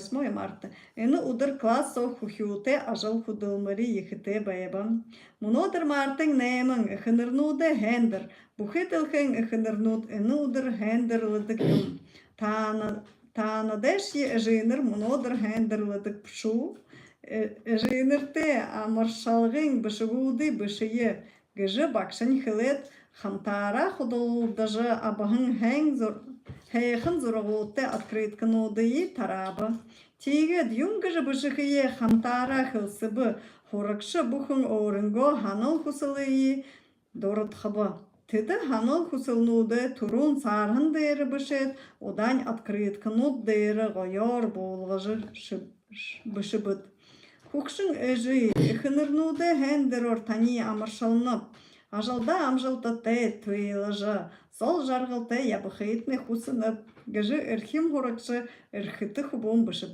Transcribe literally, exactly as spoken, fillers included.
Восьмое марта. Энэ үдэр класс соо хүхюутэй ажал хүдэлмэри ехэтэй байба. Мүнөөдэр мартын найман. Эхэнэрнүүдэй һайндэр. Бүхы дэлхэйн эхэнэрнүүд энэ үдэр һайндэрлэдэг юм. Таана... Таанадайшье эжынэр мүнөөдэр һайндэрлэдэг бшуу? Э... Эжынэртээ амаршалгын бэшэгүүдые бэшэе гэжэ багшань хэлээд, хамтаараа худалдажа абаһан һайн зур... һайхан зурагуудтай открыткануудые тарааба. Тиигээд юун гэжэ бэшэхэеэ хамтаараа хэлсэбэ. Һурагша бүхэн өөрынгөө һанал хүсэлые дурадхаба. Тэдэ һанал хүсэлнүүдээ түрүүн саарһан дээрэ бэшээд, удаань открытканууд дээрэ гоёор буулгажа шэ... бэшэбэт. Хүгшэн эжы, эхэнэрнүүдэй һайндэрөөр таниие амаршалнаб. Ажалдаа амжалтатай туйлажа, зол жаргалтай ябахыетнай хүсэнэб гэжэ эрхим һурагша эрхэтэ хүбүүн бэшэбэ.